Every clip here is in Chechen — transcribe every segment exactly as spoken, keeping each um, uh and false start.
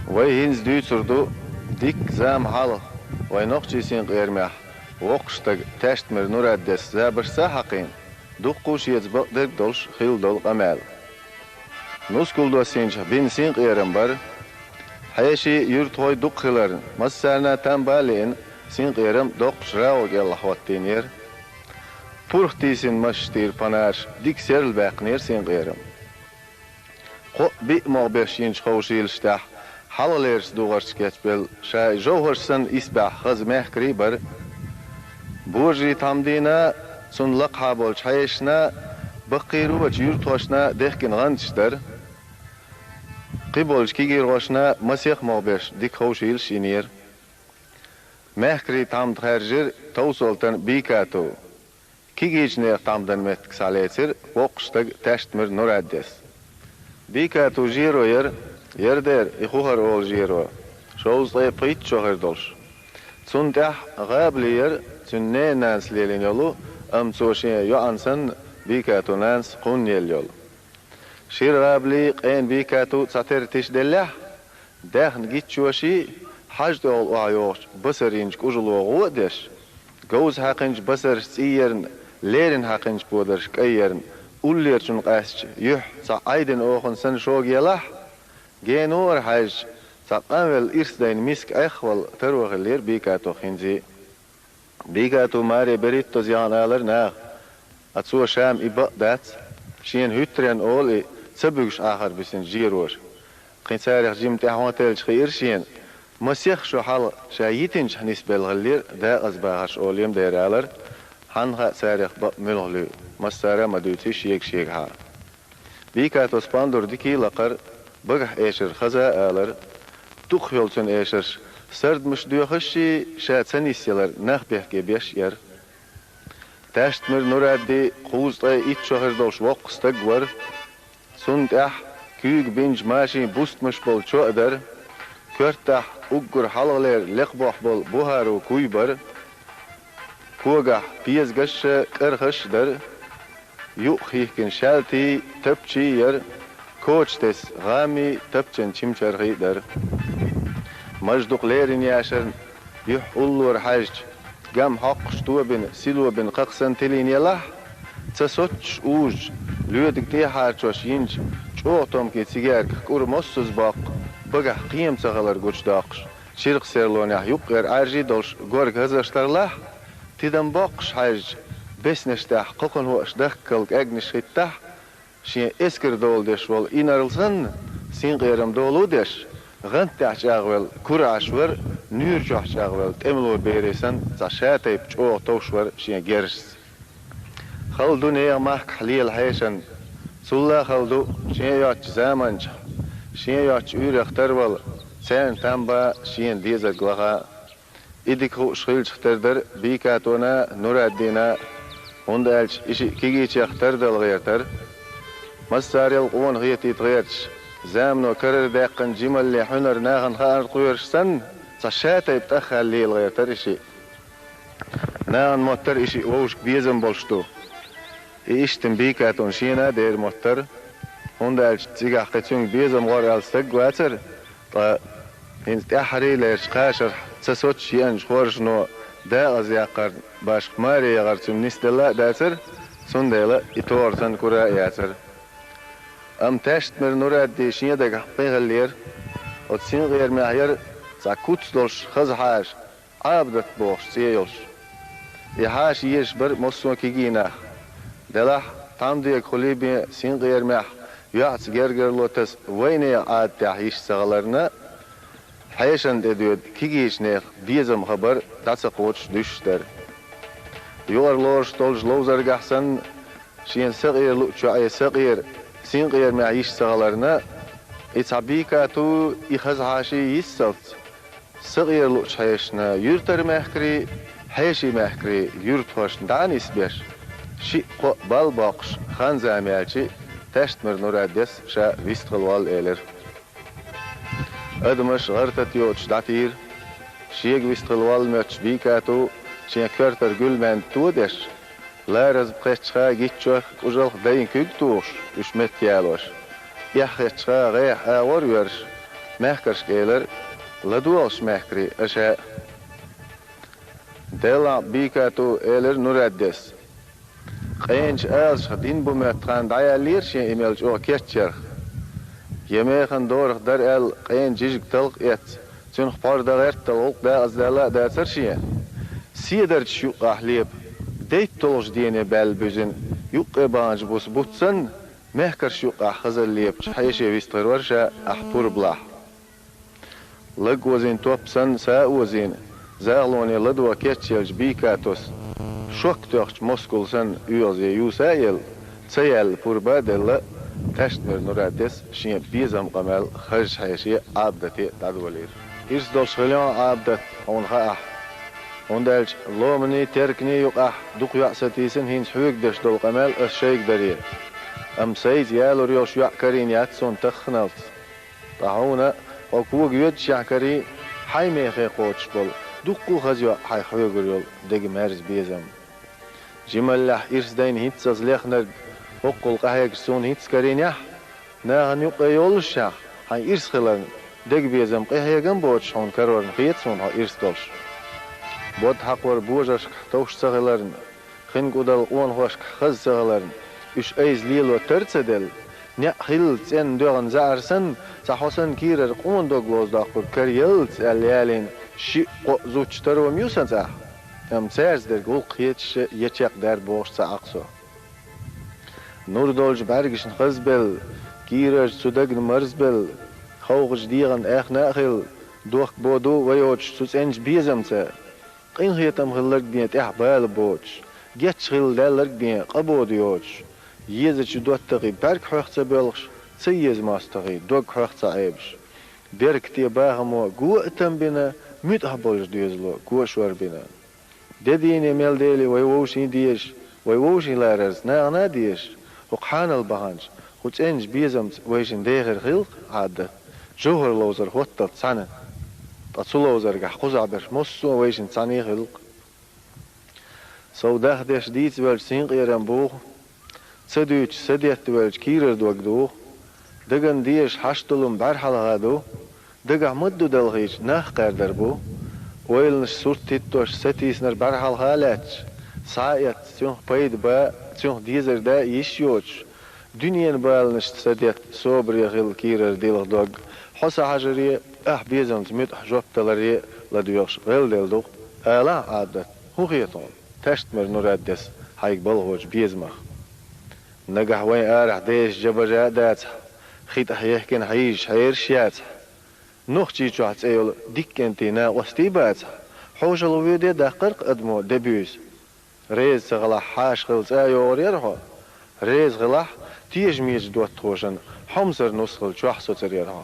Вай хӀинца дуьйцур ду дикка зама хьалха вайн нохчийн синкъерамехь воккхачу стага Таьштмир Нураддис забаршца а хьакхийна, дуккха а шеца бакъдерг а долуш хилла долу къамел. Нускал доссийначохь бина синкъерам бара. Хьеший, юьртахой дукха хиларна, массарна а там бан а лиъна, синкъерам доккхачу рагӀу кӀелахь хӀоттийнера. Пурх тийсина масех тӀера панарш дика серла баьккхинера синкъерам. Кхоъ-биъ могӀа беш йинчу ховшийлаш тӀехь хьалхалерчу дугӀаршца кечбелла, ша жовхӀарш санна исбаьхьа хаза мехкарий а бара. Божарий тхьамдина, цунна лакхахьа болчу хьешашна, баккхийрачу юьртахошна дехкина гӀанташ дара. Кхиболчу кегийрхошна масех а могӀа беш дика ховшийлаш йинера. Мехкарийн тхьамда хаьржира Товсолтан Бийкату. Кегийчу нехан тхьамдан меттиг схьалецира воккхачу стага Таьштмир Нураддис. Бийкату жеро яра, яра дера, и хӀу хӀара олу жеро, шовзткъе пхийтта шо хир долуш. Цунна тӀехь гӀабали яра, цуьнан ненан нанас лелийна йолу, амма цо шен йоӀана санна, Бийкатун нанас кхунна елла йолу. Шира гӀабали, къена Бийкату цхьатерра тиша деллехь, даьхна гиччоший, хьажа тӀехула охьайогӀучу басар йинчу кӀужало гӀо а деш, говза хьаькхинчу басарша цӀий ярна, леррина хьаькхинчу подарша кӀай ярна, уллерачунна къаьстича юьхь цхьа Ӏайдина охана санна шога елахь, генара хьаьжча, цхьа къанвелла ирс дайна миска Ӏехвала таро хиллера Бийкатух хӀинца а. Бийкату маре берхӀиттаза яхана алара наха, а цо ша-м и бакъ дац, шена хӀуьттаренна олу и, ца буьгуш Ӏахар бисинчу жероша. Кхин царах жимма тӀаьхьо теллича хиира шена, масех шо хьалха ша йитинчохь нисбелла хиллера дакъазбахарш олийла дера алара, хьанна хаьа царах бакъ муьлха луьй, массара а ма дуьйций шега-шегахьа. Бийкатус пандур дика а лакхара, багахь эшар хаза а алара, дукхах йолу цуьнан эшарш сардамаш доьхуш а, ша ца нисъялар нах бехке беш а яра. Таьштмир Нурадди кхузткъе итт шо хир долуш воккха стаг вара. Цунна тӀехь куьйга бинчу машин бустамаш болу чо а дара, коьртахь уггар хьалхалера лекха бохь болу бухӀару куй бара, когахь пезагаш а, кӀархаш а дара, юкъа хихкина шаьлтий, тапчий а яра, коча тесна гӀаммий, тапчан чимчархий а дара. Маж дукха леррина яшарна, юьхь уллора хьаьжча, гам хьокхуш тобина, сило бина кхакха санна тилийна елахь, ца соццуш узучу лоьдиг тӀехьарчош йинчу чӀогӀа томкийн цигаьрках кӀур моссаза боккху, багахь кхема ца хилар гучудоккхуш, чиркх серлонехь юккъера Ӏаьржий долуш горга хазаш тарлахь, тидам боккхуш хьаьжча, беснаш тӀехь кхокханхоаш дахкал кӀаьгнаш хӀиттахь, шен эскар дола деш волу инарла санна, синкъерам долу деш, гӀант тӀехь чӀагӀвелла кура Ӏаш вара, нуьйра чохь чӀагӀвелла тӀемало бере санна, цхьа шатайпа чӀогӀа товш вара шен герзашца. Хала ду нехан махкахь лела хьешан, цулла а хала ду шен йоцчу заманчахь, шен йоцчу уьйрех тарвала, царна там бан шена дезарг лаха. И дика хууш хилчах тера дара Бийкатона а, Нураддина а, хӀунда аьлча и шиъ кегийчех тардала гӀертара. Массарел а къона хетийта гӀерташ, замано карара даьккхина жималле хьуьнар нахана хаарна кхоьруш санна, цхьа шатайпа тӀаххаьлла лела гӀертара и шиъ. Нахана моттара и шиъ вовшашка безам болуш ду. И иштта Бийкатун шена а дера моттара, хӀунда аьлча цигахь кхин цуьнга безам гӀор аьлла стаг а вацара, ткъа хӀинца тӀаьххьарий лерчу кхашарх ца соцуш еанчу хоржано дакъазъяккхарна башха маре яхар цуьнан нисделла а дацара, цундела и тогӀар санна кура а яцара. Амма Таьштмир Нурадди шен дагахь кхин хиллера, оцу синкъерамехь яра цхьа куц долуш хаза хьаша, Ӏабадат бохуш цӀе йолуш. И хьаша езаш бара массо а кегий нах. Делахь, тхьамдегахула бен синкъерамехь йоӀца гергарло таса вайнехан Ӏадатехь йиш ца хиларна, хьешан тӀе доьду кегийчу нехан безам хабар дӀа ца кхочуш дуьсуш дара. Юкъара лоруш долчу ловзаргахь санна, шена сакъера луучу йоӀе сакъера, синкъерамехь йиш ца хиларна, и цхьа Бийкату, и хаза хьаша йиссалц, сакъера луучу хьешашна юьртара мехкарий, хьеший мехкарий юьртахошна дӀа а нисбеш, шиъ-кхоъ бал боккхуш, хан-зама яьлча, Таьштмир Нураддис ша вистхила волла элира. Адамаш гӀар-тата йоцуш дӀатийра. Шега вистхила волла моьттуш Бийкату шен коьртара гуьлмаьнда то деш, лараза кхеттачуха гиччох кӀужалх дайн куьг тухуш, уьш метта ялош, эхь хеттачуха гӀеха агӀор а йоьрш, Мехкаршка элира: «ЛадогӀалаш, мехкарий, аша». «Делахь, Бикату, — элира Нураддес. — Къеначу алашах дин бу моьтту хан дӀаяьллера шен и мел чӀогӀа кечъярх. Я механа дорах дара аьлла, къена жижиг талха эцна, цуьнах пхьор дан гӀертал гӀуллакх дакъаздаьлла а дацара шен. Седарчаш юккъехь лепа, дейтта толгӀачу дене баьлла буьзина, юккъе баханчу буса бутт санна, мехкарш юккъехь хазалла лепачу хьеше вистхир вара ша ахь пурбалахь». Лаг озийна топ санна, са а озийна, захалоне ладогӀа кечъеллачу Бикатос, шок тоьхначу москул санна, оьгӀазе юса а елла, ца яьлла пурба а делла, Таьштмир Нураддес шен безам къамел хазачу хьеше Ӏабдате дӀадолийра. «Ирс долуш хилла хьо, Ӏабдат, хьуна хаахь. ХӀунда аьлча ломанийн, терканийн юкъахь дукха йоӀ сатийсина, хӀинца хьоьга деш долу къамел ас шайга даре. Амма сайца ялур йолуш йоӀ карийна яц суна тахханалц. Ткъа хьуна, хьо кога йоьдучехь карий, хьайн мехе кхочуш болу, дуккха а хаза йоӀ хьайх хьоьгур йолу дега мерза безам. Жималлехь ирс дайна хӀинццалц лехнарг, хӀоккхул къахьегаш суна хӀинцца карийнехь, нахана юккъе йоллушехь, хьайн ирс хиларна, дега безам, къинхьегам а боцуш хьуна карорна хета суна хьо ирс долуш. Бода хьакхор божаршкахь товш ца хиларна, хин кӀудал къонахошкахь хаза ца хиларна, уьш айса лело тар а ца делла, неӀ хилла цӀенна доьгӀна заьӀар санна, цхьа хьо санна кийрара къона дог лозадоккхург караяллалц», — аьлла ялийна, шиъ-кхоъ зудчун таро ма ю сан цӀахь. Амма цаьрца дерг гӀуллакх хеташ я чекхдаьрра бохуш ца Ӏа-кх со. Нур долчу бӀаьргашна хазбелла, кийрарчу цу дагна марзбелла, ховхачу дегӀан аьхна а хилла, дохк боду вай йоцуш цу цӀеначу безамца. Къинхетам хилларг бен тӀехь бала боцуш, гечдахь хилла даьлларг бен къа боду йоцуш, езачу доттагӀий бӀаьрг хьоьх ца боьлхуш, ца еза мостагӀий дог хьоьх ца Ӏебаш, беркате бахамо го а там бина, муьтӀахь болчу доьзало го а шор бина. Де дийне мел дели вай вовшийн дезаш, вай вовшийн ларарца нахана а дезаш, хӀокху хьанал баханчу, хӀу цӀеначу безамца вайшин дехар хилла-кх, Ӏабдат, жовхӀар ловзар хӀотталц цхьаьна. Ткъа цу ловзаргахь кхузахь берш массо а вайшин цхьаьна хилла-кх. Сов дахдеш дийца велча синкъерам буху, ца дуьйцуш садетта велча кийрара дог духу, даган дезаш хьашт долу бӀаьрхьалха ду, дагахь ма-дду далхийча нах кхаьрдар бу. Ойланаш сурт хӀиттош сатийсинарг бӀаьрхьалха а лаьтташ, схьа а эцна, цуьнах пайда бан, цуьнах дезар дан а йиш йоцуш, дуьненан баланашца садетта собаре хилла кийрара дилха дог, хьо сан хьажаре, ахь безамца муьтӀахь жоп даларе ладоьгӀуш гӀелделла ду-кх, алахьа, Ӏабдат, хӀун хета хьуна, Таьштмир Нураддес хьайга балхочу безамах? Нагахь вайн арахь дезаш жа-бажа а дацахь, хи тӀехь ехкина хьийзаш хьераш а яцахь, Нохчийчохь цӀе йолу дика кӀентий накъостий а бацахь, хьошалгӀа воьде даккхар-кх адамо де-буьйса. Реза ца хилахь, хьаша хилла цӀа а йогӀур яра хьо. Реза хилахь, тешамечу доттагӀашна хьомсара нус хилла чохь соцур яра хьо.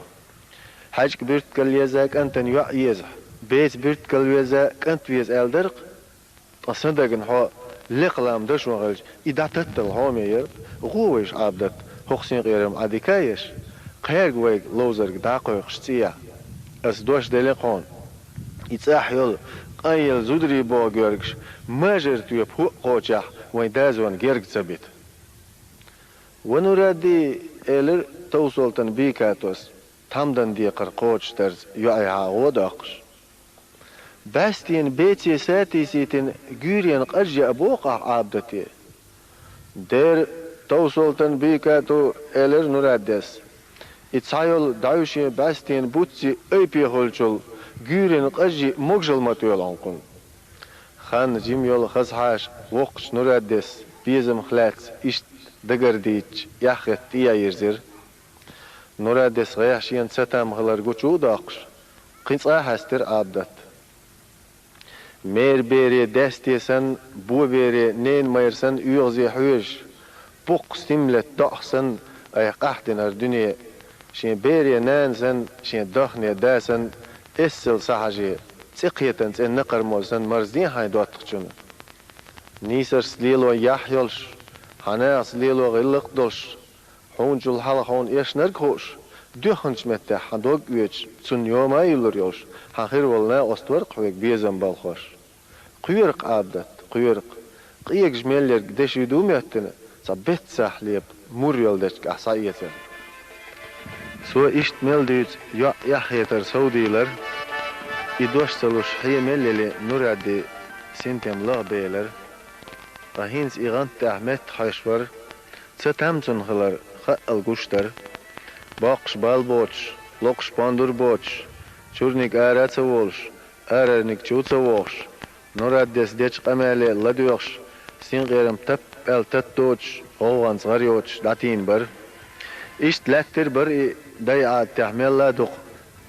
ХьаьжкӀа буьртигал еза кӀантана йоӀ езахь, беца буьртигал веза кӀант веза аьлла дара-кх. Ткъа сан дагна хьо лекха лам дашо хилча, и дӀататтал хьоме яра-кх. ГӀо вайша, Ӏабдат, хӀокху синкъерам Ӏа дика а еш, кхаьрга вайга ловзарг дӀакхойкхуш цӀехьа. Ас дош делла-кх хьуна, и цӀахь йолу къанъелла зударий боху гергаш мажар тоьпа хӀоъ кхочехь вайн дозанна герга ца бита. «Ва Нурадди, — элира Товсолтан Бикатос, тхьамдан декхар кхочушдарца йоӀехьа гӀо а доккхуш. — БӀаьстенан беце сатийсийтина гуьйренан къаж яа боху ахь Ӏабдате?» «Дера, Товсолтан Бикату, — элира Нураддес, — и цхьа йолу дӀаьвшен бӀаьстенан буцци айпе хуьлучул гуьйренан къаж йиъ могушалла ма тоьлу хьуна кхунна». Хан жима йолу хаза хьаша воккхачу Нураддес безамах лаьцна иштта дагардийча, эхь хетта тӀе а йирзира. Нураддес гӀехь шена цатам хилар гучу а доккхуш, кхин цкъа а хьаьстира Ӏабдат. Мер бере даьсте санна, бо бере ненан майра санна оьгӀазе хьоьжуш, буккха стим летта доӀах санна айхьа къахьдина хӀара дуьне, шен бере нана санна, шен дахне да санна, эсала схьахьаже, цӀе кхетан цӀен накхармоза санна марздехьа хьайн доттагӀчунна. Нийсаршца лело яхь йолуш, хьан нахаца лело гӀиллакх а долуш, хьуначул хьалха хьуна эшнарг а хууш, доьхначу меттехь хьан дог а оьцуш, цунна йома а юллур йолуш, хьан хир волу накъост вара-кх хьоьга безам балхош. Кхоьру-кх, Ӏабдат, кхоьру-кх, къегаш мел ерг деши ду моьттина, цхьа беццахь лепа мур йолу дечиг ахь схьаэцарна. Цо иштта мел дуьйцу йоӀ эхь хетар совдийлар, и дош ца луш хье мел яли Нурадди синтем лаха белар. Ткъа хӀинца и гӀант тӀехь метта хьоьш вара, ца там цунна хилар хаъал гуш дара. Боккхуш бал боцуш, локхуш пондур боцуш, чуьрниг ара а ца волуш, арарниг чу а ца вохуш, Нураддес дечу къамеле ладоьгӀуш, синкъерам тап-аьлла тата доцуш, гӀовгӀанца гӀар йоцуш дӀатийна бара. Иштта лаьттира бара и дайн Ӏадатехь мелла а дукха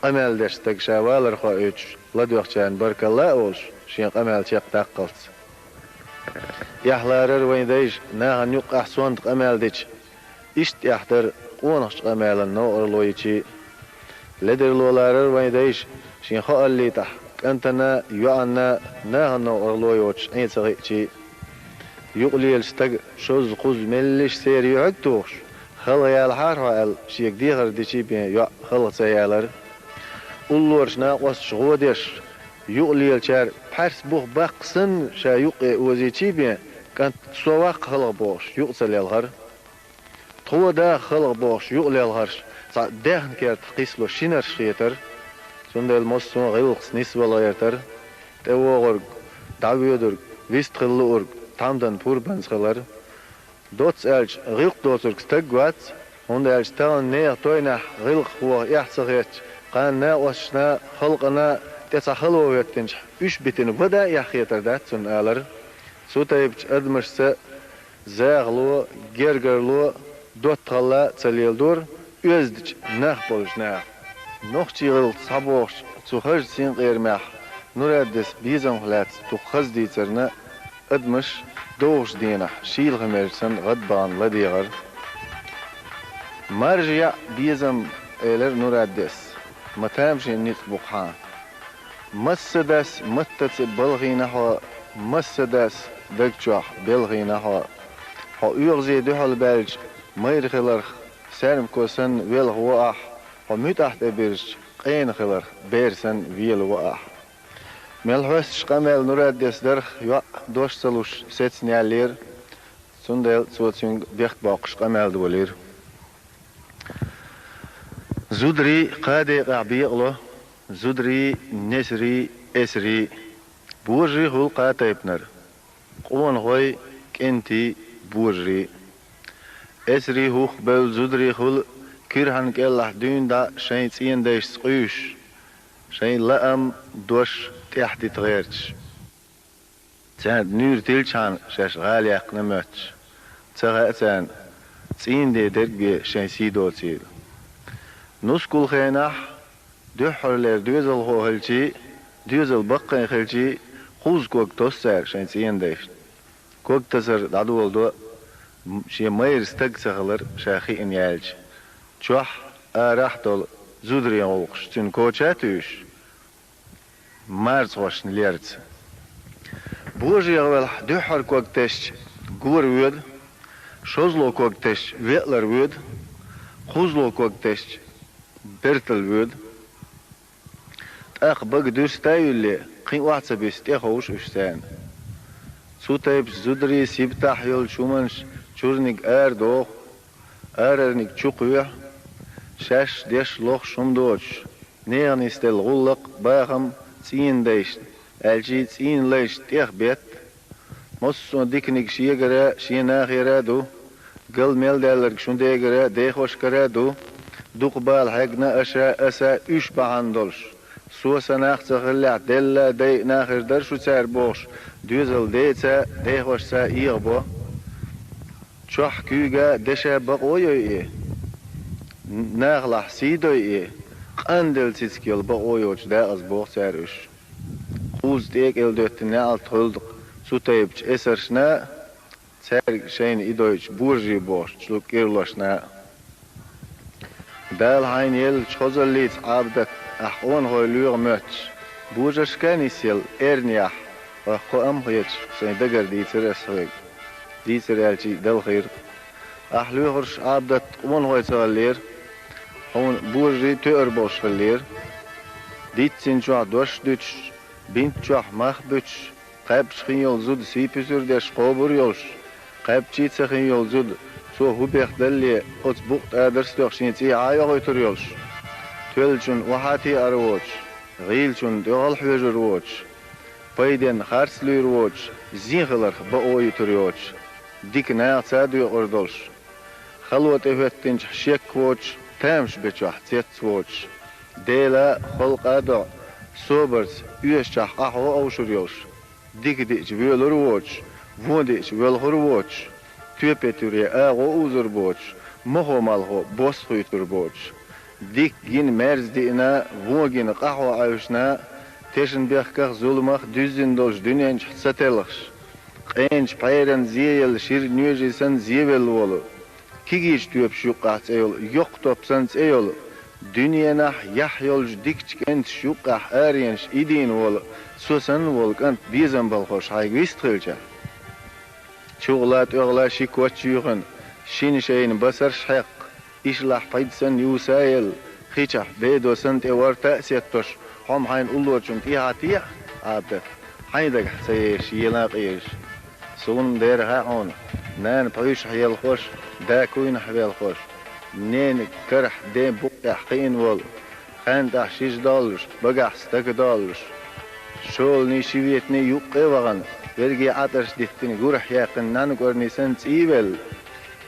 къамел деш стаг ша валар хоуьйтуш, ладоьгӀчарна баркалла а олуш, шен къамел чекхдаккхалц. Эхь ларара вайн дайша нахана юккъехь сонта къамел дича, иштта эхь дара къонахчу къамелан новкъарло йича а. Ледарло ларара вайн дайша шен хоаллийтахь кӀантана а, йоӀанна а нахана новкъарло йоцуш Ӏен ца хиъча а. Юкъалелачу стага шозза-кхузза меллиша церан юьхьиг а тухуш, халха ялахьара хьо аьлла, шега дехар дича а бен йоӀ халха ца ялара. Уллорачу накъосташа гӀо деш, юкъалелачара пхьаьрс бух баккха санна ша юккъе озийча а бен, кӀант со ваккха халха бохуш, юкъа ца лелхара. Тхо даха халха бохуш юкъа лелхарш цхьа даьхна кертах кхийсало шинарш хетара. Цундела массо а гӀиллакхца нисвала гӀертара. ТӀевогӀург, дӀавоьдург, вистхила луург тхьамдан пурбанца хилара. Доцца аьлча, гӀиллакх доцург стаг вац, хӀунда аьлча тахана нехан тойнахь гӀиллакхах воха эхь ца хетча, кхана накъосташна, халкъана тӀе цхьа хало хӀоьттинчохь, уьш битина вада а эхь хетар дац цунна алара. Цу тайпачу адамашца захало, гергарло, доттагӀалла а ца леладора оьздачу нах болчу наха. Нохчийн гӀиллакх схьабохучу цу хазачу синкъерамехь Нураддис безамах лаьцна дукха хаза дийцарна, адамаш довхачу дийнахь шийла хи мер санна гӀадбахана ладегӀара. Маржа яӀ безам, элира Нураддис, ма тамашийна ницкъ бу-кх хьан. Массадас маттаца балхийна хьо, массадас даг чохь белхийна хьо. Хьо оьгӀазе дуьхьал баьлча, майра хиларх, саьрмико санна велха во ахь, хьо муьтӀахь тӀе бирзича, къена хиларх, бер санна вела во ахь. Мел хьоьстуш къамел Нураддис дарх йоӀ дош ца луш сецна яьллера, цундела цо цуьнга бехк боккхуш къамел долийра. Зударий кхаа декъехь бекъало, зударий, несарий, эсарий. Божарий хуьлу кхаа тайпанара: къонахой, кӀентий, божарий. Эсарий хӀух бевлла зударий хуьлу кирхьан кӀелахь дуьйна дӀа шайн цӀийнан дайшца къуьйсуш, шайн лаам, дош тӀаьхьа дита гӀерташ. Царна нуьйр тиллачхьана шаьш гӀала яьккхина моьттуш, ца хаьа царна, цӀийнан ден дерг бен шайн сий доцийла. Нускал хенахь дуьххьарлера доьзалхо хилчий, доьзал баккхий хилчий, кхузза ког тосу цара шайн цӀийнан дайшна. Ког тасар дӀадоладо, м-, шен майра стаг ца хилар ша хиъна яьлча, чохь, арахь а долу зударийн гӀуллакхаш цуьнан коча а туьйсуш, марзхошна лерца. БожагӀа велахь, дуьххьара ког тесча, гора воьду, шозло ког тесча, веалара воьду, кхузло ког тесча, бертал воьду. ТӀаккха бага дуьрста а юьллий, кхин охьа ца бисса, тӀе ховшу уьш царна. Цу тайпа зударий, сибатахь йолчу хӀуманаш чуьрниг арадоху, арарниг чу кхоьхьу, шаьш деш лохуш хӀума доцуш, нехан нисделла гӀуллакх, бахам цӀийнан дайшна, аьлчий цӀийнан лайшна тӀех бетта. Массо а диканиг шегара, шен нахера а ду, гал мел даьлларг шун дегара, дехошкара а ду, дукха бала хьегна аша, аса уьш бахьана долуш. Со сан нах ца хиллехь, делла дайа нахера дара шу цара бохуш, доьзал деца, дехошца эгӀабо. Чохь куьйга, деша бакъо йой и, нахалахь сий дой и, къанделла цициг йолу бакъо йоцуш дакъаза боху цара уьш. Кхузза тӀекӀел доьттина неӀалт хуьлда цу тайпачу эсаршна а, цаьрга шайна и дойтучу божарий бохучу кӀирлошна а. Дала хьайна еллачу хазаллица, Ӏабадат, ахь къонахой лоьху моьттуш, божаршка а нисъелла, эрна яхь, хьох кхоам а хеташ, сайн дагара дийцира ас хьоьга. Дийцира аьлчий, далхийра. Ахь лоьхурш, Ӏабадат, къонахой ца хиллера, хьуна божарий тоьар болуш хиллера. Диццина чохь дош дуьтуш, бинт чохь мах буьтуш, кхаьбча хин йолу зуда сий-пусар деш кхобур йолуш, кхаьбчий ца хин йолу зуда Цо хӀун бехдалле, оцу букъа тӀа дарс тоьхна шен цӀий Ӏа а йогӀуьйтур йолуш, тоьллачунна охьа а теӀар воцуш, гӀийлачунна тӀехула хьоьжур воцуш, пайденна харц луьйр воцуш, зен хиларх бакъо йитур йоцуш, дика нахаца а доькъур долуш, хало тӀехӀоьттинчохь шек воцуш, тамаш бечохь цец воцуш, Дела а, халкъа а доӀа, собарца оьшучохь къахьо а овшур йолуш, дика диъча воьлур воцуш, вон диъча воьлхур воцуш, тоьпе-туьре агӀо а узур боцуш, мохо-малхо бос а хуьйцур боцуш, дика гина мерза диъна, вон гина къахьо Ӏаьвшина, тешнабехках а, зуламах а дуьззина долчу дуьнен чохь ца телхаш, къеначу пхьеран зе елла шира нежий санна зевелла волу, кегийчу тоьпаш юккъахь цӀе йолу, йоккха топ санна цӀе йолу, дуьненахь яхь йолчу дикачу кӀенташ юккъехь аренаш идийна волу, со санна волу кӀант безам балхош хьайга вист хилча, чухула, тӀехула ши коч юьйхина, шина шайна басарш а хьеккха, ишлахь пхьид санна юса а елла, хи чохь бедо санна тӀе ворта а сеттош, хьо-м хьайна уллорчунна тӀехьа теӀа, Ӏабадат, хьайн дагахь ца езаш, ела а къежаш. Суна-м дера хаьа хьуна, нана пхьуьйшахь елхош, да куйнахь велхош, ненан карахь ден букъехь кхиъна волу, хьаьнтӀахь шижа доллуш, багахь стага доллуш, шолгӀанийн ши ветанийн юккъе а вахана, верге Ӏатарш диттина, гурахь яьккхина нанна кӀорни санна цӀийвелла,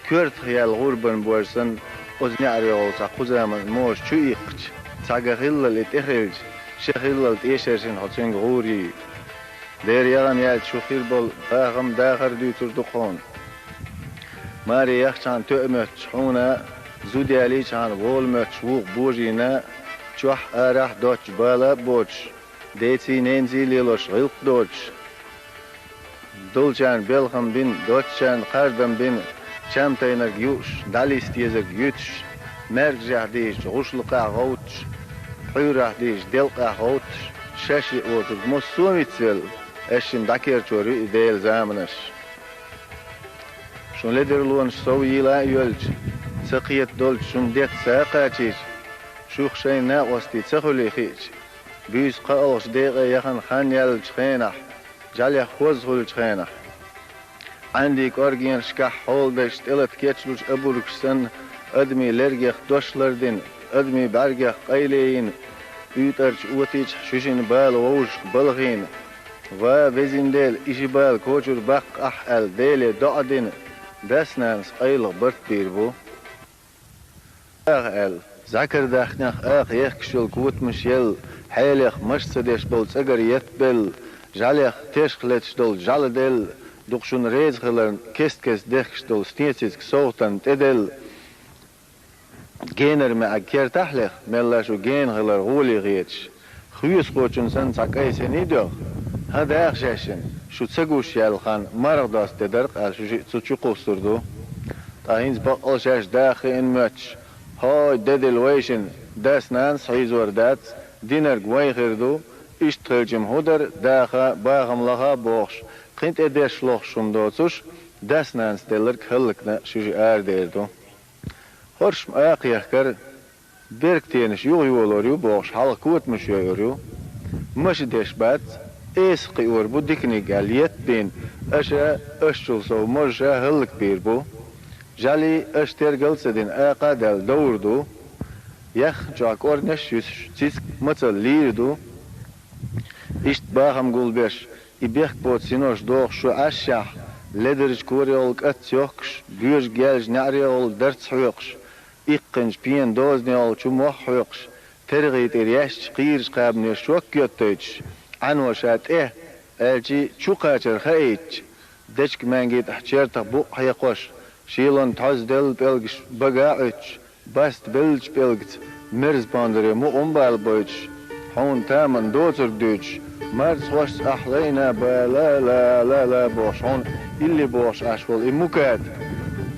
коьртах яьлла гӀурбан бож санна, оцу неӀарехула цхьа кхузаман можа чу иккхича, цхьа ган хиллал и тӀехилча, ша хиллал тӀешершина хьо цуьнга гӀур йий. Дера яхана яьлча шу хир болу бахам, дахар дуьйцур ду-кх хьуна. Маре яхчхьана тоьа моьттуш хьуна, зуда ялийчхьана вола моьттуш вукху божийна, чохь а, арахь а доцчу бала а боцуш, деций, ненаций лелош гӀиллакх доцуш, долчарна белхам бина, доцчарна кхардам бина, чам тайнарг юуш, дӀалиста езарг юьтуш, маьркӀажехь дийшича гӀушлакхехь гӀовттуш, пхьуьйрахь дийшича делкъехь гӀовттуш, шаьш йиъ воцург массо а вицвелла, аьшшимма дӀакерчор ю и Делан заманаш. Шун ледарлонаш сов йийла а йоьлча, ца кхета долчу шун детта са а кхачийча, шух шайн накъостий ца хуьлий хиъча, буьйса кхоалгӀачу декъе яхана хан яьллачу хенахь, жӀаьлех хӀозза хуьлучу хенахь, Ӏаьндийн кӀоргенашкахь хьоладайша тӀелата кечлучу обургаш санна, адамийн лергех дош лардина, адамийн бӀаьргех къайле йина, уьйтӀарчу отийчахь шуьшинна бала вовшашка балхийна, ва, везин Дела, и ши бала кочара баккха ахь аьлла, Деле доӀа дина, дас-нанас къайлаха барт бийр бу. Аха аьлла, зӀакар дахнех аха ехкаш йолу котамаш елла, хьелех маша ца деш болу цӀагара етт белла, жӀаьлех тешах леташ долу жӀаьла делла, дукха шуна реза хиларна кест-кеста дехкаш долу стенцицка совгӀатана тӀеделла, генара маьӀиг кертахь а леха, мелла шу гена хилар гӀоле хеташ, хьоьсахочун санна цхьа кӀайн синий доьгӀна, хӀан, даха шаьшшинна, шу ца гуш яьлла хан марха доста де дара-кх аьлла, шу шиъ цу чу кхуссур ду. Ткъа хӀинца баккъал шаьш даха хиъна моьттуш, хӀой, де дила вайшинна, дас-нанас хьийзор дац, динарг вайн хир ду, иштта хилча-м хӀун дара, даха, бахам лаха а бохуш, кхин тӀе деш лохуш хӀума доцуш, дас-нанас делларг хӀаллакна шу шиъ арадер ду. ХӀорш-м аха ехкара, беркатенаш юха йолор ю бохуш, хьалха котамаш йойур ю. Маша деш бац, эса кхиор бу диканиг аьлла етт бина, аша, ашчул сов мозаша хӀаллакбийр бу. ЖӀаьлий аша тергал а ца дина, акха а даьлла довр ду. Яххана чохь кӀорнеш а юьсуш, цициг мацалла лийр ду. Иштта бахам гулбеш, и бехк боцу синош дохуш шу Ӏашшехь, ледарчу корехула кӀац йохкуш, боьжа гелжа неӀарехула дарц хьоькхуш, иккхинчу пенан дозанехула чу мох хьоькхуш, тергӀий тӀера яьшча кхийрачу кхабане шок йоттуьйтуш, Ӏаьно ша тӀе, аьлчий чу кхачар хаийтча, дечка маьнги тӀехь чертах букъ хьекхош, шелонан тхьозделла пӀелгаш бага а Ӏуьттуш, баста беллачу пӀелгаца мерза пондаре мукъам бала бойтуш, хьуна таман доцург дуьйцуш, марцахошца ахь лайна бала ла ла ла бохуш, хьуна илли бохуш Ӏаш волу и муката.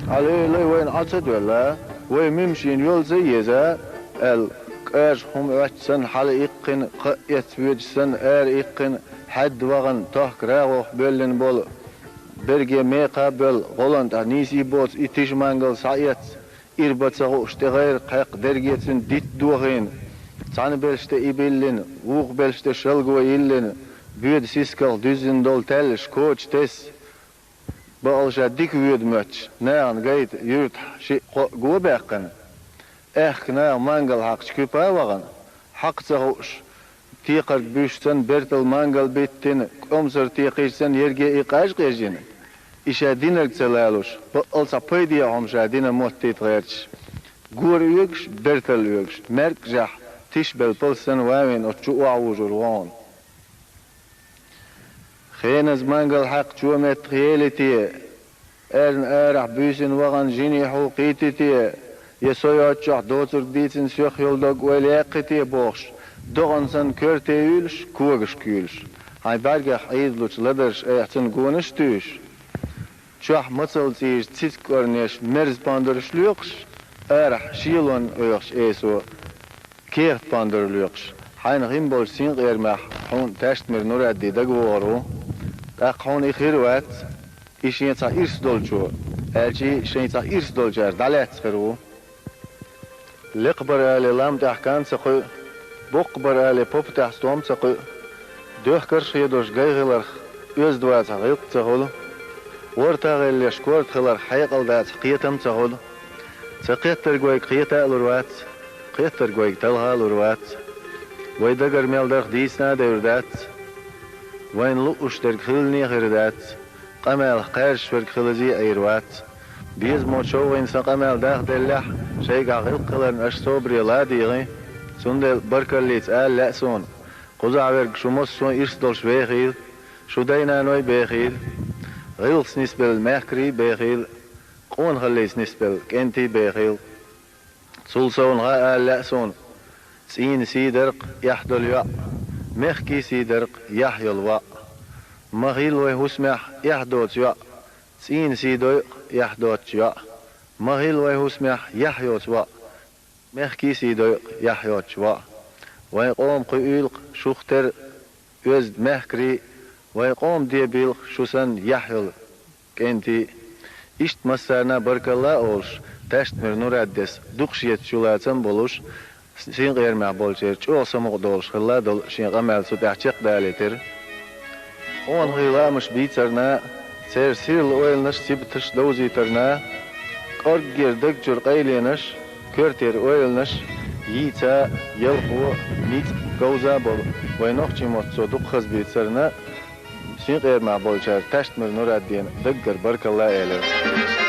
Ӏалей-лай, вайна Ӏа ца доьлла, вай мимшийна йол ца еза, аьлла, кӀажах хӀума Ӏоьтту санна хьала иккхина, кхаъ эцна воьдуш санна ара иккхина, хьаьдда вахана, тохка рагӀух боьллина болу, берге мекха а боьлла, гӀолан тӀехь нийсий боцу и тиша мангал схьаэцна, ира бан ца хууш тӀегӀайракх хьекхна дерге цуьнан дитт дохийна, цхьана белш тӀе и биллина, вукху белш тӀе шалго йиллина, боьда сискалх дуьззина долу таьллаш коча тесна, Бакъал ша дика воьду моьттуш, нахана гайта юьртахь шиъ-кхоъ го баьккхина. Аьхка наха мангал хьакхачу куьпа а вахана, хьакха ца хууш, текхарг буьйш санна, бертал мангал биттина, кӀомсар текхийча санна, ерриге и къаж къежйина. И ша динарг ца лалуш, бакъал цхьа пайде хӀума ша дина моттийта гӀерташ. Гора оьгуш, бертал оьгуш, маьркӀажехь тишбелла палс санна ван вина оцу чу охьавужур ву хьуна. Хеназа мангал хьакха чо меттах ели те, аьрна арахь буьйсина вахана жине хьо кхийти те, я со йоцчохь доцург дийцина соьх йолу дог ойла яьккхи те бохуш, догӀан санна коьрте юьйлуш, когаш куьйлуш, хьайн бӀаьргех Ӏийдалучу ладарша айхьа цунна гонаш а туьйсуш, чохь мацалла цӀийрачу цициг кӀорнеш мерза пондурш лоькхуш, арахь шелонна оьхуш эсо кехат пондур лоькхуш, хьайна хин болчу синкъерамехь хьуна Таьштмир Нурадди дагавогӀур ву. ТӀаккха хьуна и хир а вац, и шен цхьа ирс долчо, аьлчи шайн цхьа ирс долчаьрца дӀалаьцна хир ву. Лекха бара алий лам тӀехь кан ца кхуьу, боккха бара алий попа тӀехь стом ца кхуьу. Доьхкарш а хедош гай хиларх, оьзда вацахь гӀиллакх ца хуьлу. ВартагӀеллеш корта хиларх, хьекъал дацахь кхетам ца хуьлу. Ца кхеттарг вайга кхета а лур вац, кхеттарг вайга талха а лур вац. Вай дагара мел дарх дийцина а девр дац. Вайна лууш дерг хилане а хир дац. Къамелах кхаьржаш верг хилазе а Ӏийр вац. Безамо човхийна сан къамел дахделлехь, шайгахь гӀиллакх хиларна аша собаре ла а дийгӀи. Цундела баркаллица ала лаьа суна: кхузахь верг шу массо а ирс долуш вехийла, шу дай-наной бехийла, гӀиллакхца нисбелла мехкарий бехийла, къонахаллица нисбелла кӀентий бехийла. Цул совнаха ала лаьа суна: цӀийнан сий дар-кх эхь долу йоӀ, мехкийн сий дар-кх яхь йолу воӀ. Ма хилла вайн хӀусамехь эхь доцу йоӀ, цӀийнан сий дойу-кх эхь доцучу йоӀ. Ма хилла вайн хӀусамехь яхь йоцу воӀ, мехкийн сий дойу-кх яхь йоцучу воӀ. Вайн къоман кхуьуьйла-кх шух тера оьзда мехкарий, вайн къоман дебийла-кх шу санна яхь йолу кӀентий. Иштта массарна а баркалла а олуш, Таьштмир Нураддис дукха шеца чулацам а болуш, синкъерамехь болчеран чӀогӀа самукъадолуш хилла долу шен къамел цу тӀехь чекхдалийтира. Къонахий лаамаш бийцарна, церан сирла ойланаш, сибаташ довзийтарна, кӀорггера даг чуьра къайленаш, коьртера ойланаш йийца, ялхо, ницкъ говза а болу вайн нохчийн мотт цо дукха хаза бийцарна, синкъерамехь болчара Таьштмир Нураддина даггара баркалла а элира.